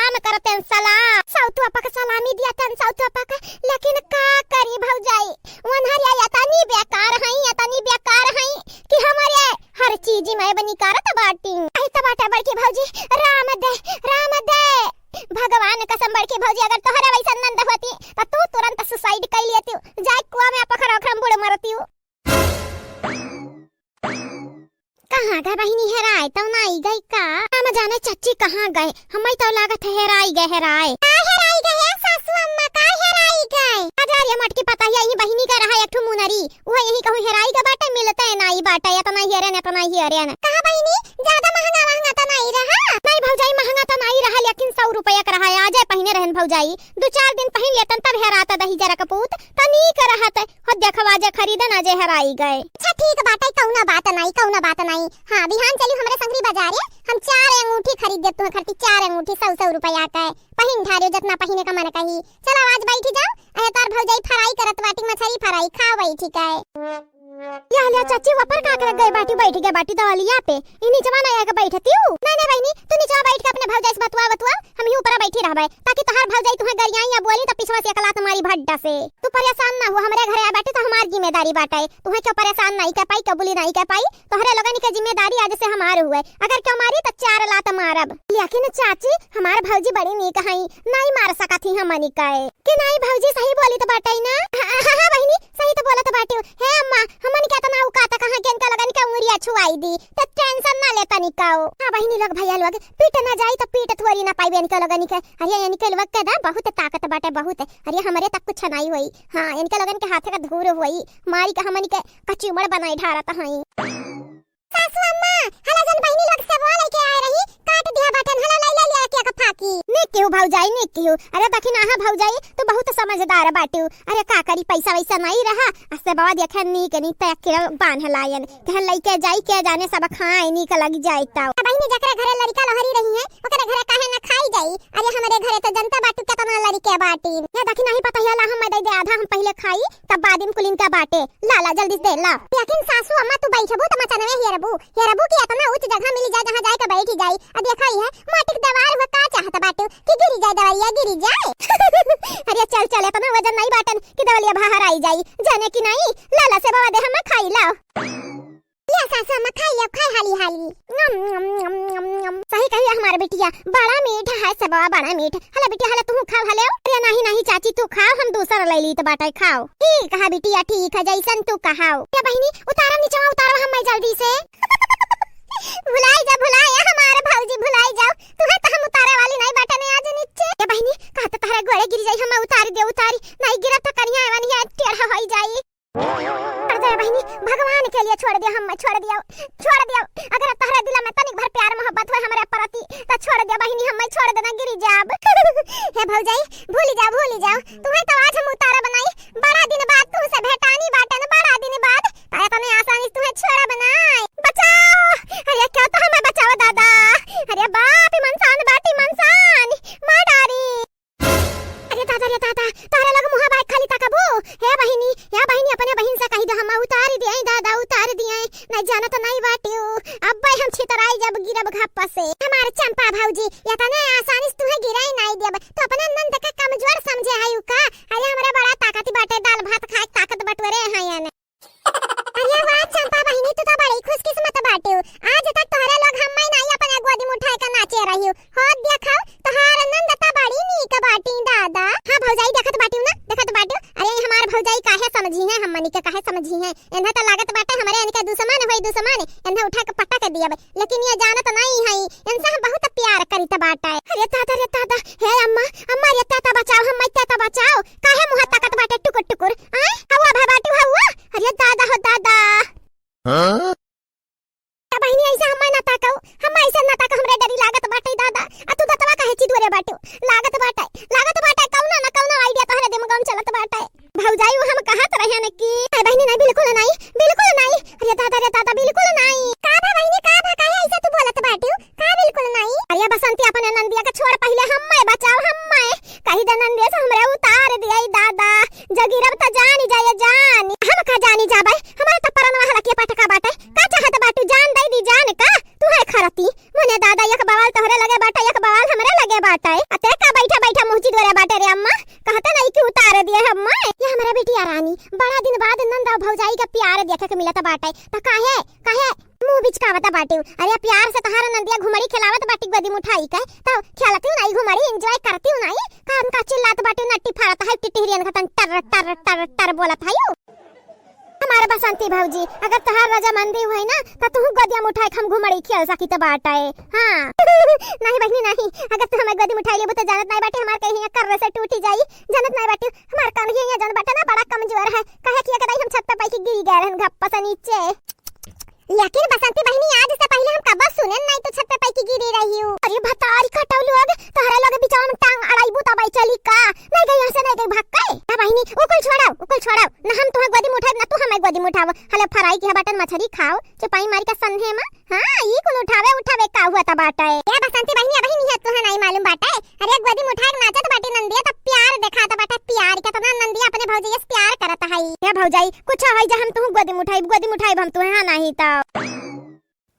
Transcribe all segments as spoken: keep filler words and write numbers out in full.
सलाम करतेन सलाम। सौतुआ पक सलामी दिया तन सौतुआ पक, लेकिन का करी भौजाई, वनहरिया एतनी बेकार हई, एतनी बेकार हई कि हमरे हर चीज में बनी करत बाटी। आई त बाटे बड़की भौजी, राम दे, राम दे। भगवान कसम बड़की भौजी, अगर तोहरे वैसन नंद होती त तू तुरंत suicide कर लेती, जाए कुआं में पोखरा ओखरा में बुड़ मरती। कहाँ गए बहिनी, हेराए तउ नाई गए का? हम जाने चच्ची कहाँ गए, हम्मई तउ लागत है हेराई गए, हेराए। का हेराई गए हे सासू अम्मा, का हेराई गए? अरे अरे मटकी पता ही यही बहिनी का रहा एक ठो मुनरी, उहे यही कहूँ हेराई गए बाटे, मिलते नाई बाटे, एतना हेरेन, एतना हेरेन। कहा बहिनी, ज्यादा महंगा महंगा त नाई रहा? नाई भौजाई, महंगा त नाई रहा, लेकिन सौ रुपया का रहा, आजे पहिने रहन भौजाई, दू चार दिन पहिन लेतन तब हेरात दही जरा कपूत, त नीक रहत। हो देखवा जे खरीदन जे हेराई गए। अच्छा ठीक बाटे, कउनो बात नाई, कउनो बात नाई। हाँ, बिहान चली हमरे संगरी बाजारे, हम चार अंगूठी खरीद देब तुहे खरती, चार अंगूठी सौ सौ रुपया के। पहिन ढारियो जतना पहिने का मन कही। चला आज बैठी जाओ, अहे तार भौजाई fry करत बाटी, मछरी fry, खाओ बैठी के। या ले चाची, वपर का करे गए बाटी, बैठ गए बाटी दवलिया पे। ई निचवा ना आके बैठतिउ। नहीं, नहीं बहिनी, तू निचवा बैठ के अपने भौजाई से बतुआ, बतुआ, हम ही ऊपरा बैठी रहबे, ताकि तोहार भौजाई तुहे गरियाई या बोली त पिछवा से एक लात मारी भड्डा से। तू परेशान ना हो, हमरे घरे आए बाटे त हमार जिम्मेदारी बाटे। तुहे क्यों परेशान नहीं कर पाई, क्यों बुली नहीं कर पाई, तोहरे लोगन के जिम्मेदारी आज से हमार हुए। अगर क्यों मारी त चार लात मारब। लेकिन चाची, हमार भौजी बड़ी नीक हई, नहीं मार सकत ही हमनी के। कि नहीं भौजी, सही बोली त बाटे ना? हाँ, हाँ, हाँ बहिनी, सही त बोलत बाटे। हे अम्मा, हमन के एतना औकात कहाँ के इनका लोगन के उंगरिया छुआई दी, त tension ना ले तनिकाओ। हाँ बहिनी लोग, भैया लोग, पीट ना जाई त पीट थोड़ी ना पाइबे इनका लोगन के। अरे इनके लोग के दा बहुत ताकत बाटे, बहुत। अरे हमरे तक कुछ नहीं होई। हाँ, इनके लोगन के हाथ का धूर होई, मारी के हमन के कचुमड़ बनाई ढारत हई। सासू अम्मा, हला जन बहिनी लोग से बोल के आए रही, काट दिया बटन, हला लाई लाई लिया के फाकी। नीक केहू भौजाई, नीक केहू। अरे दखिन आहा भौजाई, तू बहुत समझदार बाटू। अरे का करी, पैसा वैसा नहीं रहा, असे बाबा देखे नीक नीक तय किलो बांध लायन। कहन लइके जाई के जाने सब खाए नीक लग जाए तौ। बहिनी जकरे घरे लड़का लहरी रही है, ओकरे घरे काहे ना खाई जाई? अरे हमरे घरे तो जनता बाटू केतना लड़के बाटी। ये दखिन नहीं पता है ला हम दे दे आधा हम पहले खाई, तब बाद में कुलिन का बाटे। ला, ला, जल्दी से दे, ला। लेकिन सासू अम्मा, तू बैठबू त मचनवे हेरबू, हेरबू कि एतना ऊँच जगह मिली जाए, जहाँ जाए के बैठी जाई। अब देखा ही है, माटी के दीवार हुआ का चाहत बाटू कि गिरी जाए दवलिया, गिरी जाए। अरे चल, चल, एतना वजन नहीं बाटन कि दवलिया बाहर आई जाई। जाने कि नहीं, ला, ला से बाबा दे हम खाई, लाओ। या सासू अम्मा, खाई, अब खाई हाली, हाली। नम, नम, नम, नम, नम। सही कही हमार बिटिया, बड़ा मीठ है से बाबा, बड़ा मीठ। हला बिटिया, हला तू खाओ, हले। अरे नहीं, नहीं चाची, तू खाओ, हम दूसर ले ली त बाटे, खाओ। ठीक है बिटिया, ठीक है, जैसन तू कहाओ। ए बहिनी, उतारो निचवा, उतारो हम्मे जल्दी से। भुलाई जा, भुलाई जा, हमार भौजी, भुलाई जाओ। तुहे त हम उतारे वाली नहीं बाटे ने आज नीचे। ए बहिनी, कहत तहरे गोड़े गिर जाई, हम्मे उतारी दे, उतारी। नहीं गिरब त कनिया वनिया टेढ़ा होई जाई। छोड़ दे बहिनी, भगवान के लिए छोड़ दिया, हम्मे छोड़ दिया, छोड़ दिया। अगर तहरे दिल में तनिक भर प्यार मोहब्बत होए हमरे प्रति, त छोड़ दे बहिनी, हम्मे छोड़ देना, गिरी जाब। हे भौजाई, भूली जाओ, भूली जाओ, तुम्हें तो आज हम उतारा बनाई। बड़ा दिन बाद तुमसे भेटानी बाटन, बड़ा दिन बाद। त एतने आसानी से तुम्हें छोड़ा बनाए। बचाओ, अरे क्या तो हमें बचाओ दादा। अरे बाप, ई मनसान बाटी मनसान, मार डारी। अरे दादा रे दादा, तोहरा लोग मुँह बाय खाली ताकबू? हे बहिनी, या बहिनी, अपने बहिन से कही दो, हम उतारी दिए दादा, उतारी दिए। नहीं जाना तो नहीं बाटियो। अब भाई हम छितराई जब गिरब घप्पा से। हमार चंपा भौजी, या तने आसानी से तुम्हें गिराई नहीं देब। तो अपना नंद का कमजोर समझे है का? अरे हमरा बड़ा ताकत बाटे, दाल भात खाए ताकत बटोरे हैं याने। अरे वाह चंपा बहिनी, तू तो बड़ी खुशकिस्मत बाटियो। आज तक तोहरे लोग हम्मे नाई अपने गोदी में उठाए के नाचे रहियो। हो देखो, तोहार नंद तो बड़ी नीक बाटी दादा। हाँ भौजाई, देखत बाटियो ना, देखत बाटियो। अरे हमार भौजाई काहे समझी है, हमनी के काहे समझी है? इन्हें तो लागत बाटे हमरे इनके दुश्मन होई दुश्मन, इन्हें उठा के पटक दियब। लेकिन ये जानत नहीं है, इनसे हम बहुत प्यार करीत बाटे। अरे दादा रे दादा, हे अम्मा, अम्मा रे दादा बचाओ, हम मत दादा बचाओ। काहे मुँह ताकत बाटे टुकुर टुकुर? आय, हवा भा बाटू हवा। अरे दादा हो दादा। हाँ? ए बहिनी, ऐसे हम्मे ना ताकऊ, हम्मे ऐसे ना ताकऊ, हमरे डरी लागत बाटे दादा। आ तू दतवा काहे चिदुरे बाटू? लागत बाटे, लागत बाटे, कौनो ना कौनो idea तोहरे दिमाग में चलत बाटे। भौजाई, वो हम कहत रहे न कि, ए बहिनी, नहीं, बिल्कुल नहीं, बिल्कुल नहीं। अरे दादा रे दादा, बिल्कुल नहीं। का बा बहिनी, का बा, काहे ऐसे तू बोलत बाटू? का बिल्कुल नहीं? अरे बसंती, अपने नंदिया के छोड़, पहिले हम्मे बचाओ, हम्मे। कही दे नंदिया से हमरे उतार दिया ई दादा। जो गिरब त जानी जाए जान। हम का जानी जाबे? हमारे त परनवा हलकिया पटका बाटे। का चाहत बाटू? जान दे दी जान का? तू है खरती। मने दादा, एक बवाल तोहरे लगे बाटे, एक बवाल हमरे लगे बाटे। आ तोरे बाटे रे अम्मा, कहते नहीं कि उतार दिए अम्मा। ये हमारे बिटिया रानी, बड़ा दिन बाद नंद और भौजाई का प्यार देखे के मिलत बाटे, त काहे, काहे मुंह बिचकावत बाटे? अरे प्यार से तहार नंदिया घुमड़ी खिलावत बाटी गोदी में उठाई के, त खेलती नहीं घुमड़ी, enjoy करती नहीं, कान का चिल्लात बाटे, नट्टी फाड़त है टिटहरियन का तन टर टर टर टर बोलत है। हमार बसंती भौजी, अगर तोहार रजामंदी होई ना, त तू गोदिया में उठाए के हम घुमड़ी खेल सकित बाटे। हाँ। नहीं बहिनी, नहीं, अगर तू हमें गोदी में उठाई लेबू, त जानत नहीं बाटे, हमार कहीं हियाँ कर्रे से टूटी जाई। जानत नहीं बाटे, हमार कहीं हियाँ जौन बाटे ना, बड़ा कमजोर है। काहे कि एक दाई हम छत पे पाई के गिरी गए रहन घप्पा से नीचे। लेकिन बसंती बहिनी, आज से पहले हम कबो सुनेन नहीं तू छत पे पाई के गिरी रही हूँ। अरे भतारी कटौलू, अब तोहरा लोग बिचावा में टांग अड़ाईबू तब आई चली का? नहीं गई यहाँ से, नहीं गई भाग के। ना बहिनी, उ कुल छोड़ाओ, उ कुल छोड़ाओ। ना हम तुहे गोदी में उठाए, ना तू हमें गोदी में उठाओ। हले फराई के बटन मछरी खाओ, चुपाई मार के सन्हे में। हाँ, ई कुल उठावे, उठावे का हुआ त बाटे? ए बसंती बहिनी, अबही नहीं है, तुहे नहीं मालूम बाटे। अरे गोदी में उठाए के नाचत बाटी नंदिया, त प्यार देखात बाटे, प्यार। केतना नंदिया अपने भौजैया से प्यार करत हई। ए भौजाई, कुछ होई जा हम तुहू गोदी में उठाइब, गोदी में उठाइब हम तुहे, हाँ नहीं त।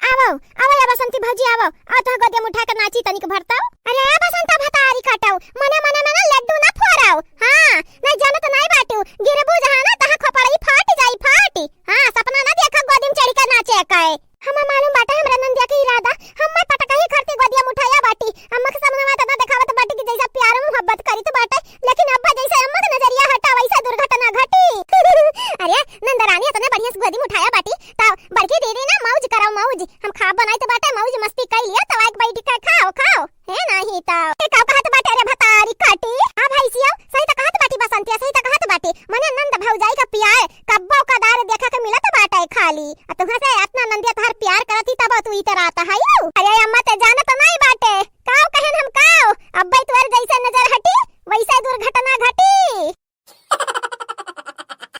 आवो, आवो या बसंती भौजी, आवो। आ तो गोदी में उठा के नाची तनिक भरताओ। अरे ए बसंता भतारी काटाओ, मने मने में ना लड्डू ना फोराओ। हाँ, नहीं जानत नहीं बाटू, गिरबू जहाँ ना तहाँ खोपड़ई फाट जाई, फाटी। हाँ, सपना ना देखा गोदी में चढ़ी के नाचे के। हमें मालूम बाटे हमरा नंदिया के इरादा, हम मैं पटकही खरती गोदिया में उठाया बाटी। अम्मा के सामने में इतना देखावत बाटी कि जैसा प्यार मोहब्बत करी तो बाटे, लेकिन अब्बा जैसे अम्मा के नजरिया हटा वैसा दुर्घटना घटी। अरे नंदरानी इतने बढ़िया से गोदी में उठाया बाटी, तब बड़की दीदी ना मौज कराओ मौज, हम खाब बनाई तो बाटे मौज मस्ती कर लिया, तब आके बैठ के खाओ खाओ, है नहीं तो। ए का कहत बाटे रे भतारी काटी? आ भाई सिया, सही तो कहत बाटी बसंतिया, सही तो कहत बाटी, मने नंद भौजाई का प्यार कब्बो कदार देखा के मिलत बाटे खाली। आ तुहा से इतना नंदिया तोहर प्यार करत ही तब तू इतरात हयू। अरे अम्मा ते जानत नहीं बाटे, काव कहन हम काव? अब्बे तोर जैसे नजर हटी,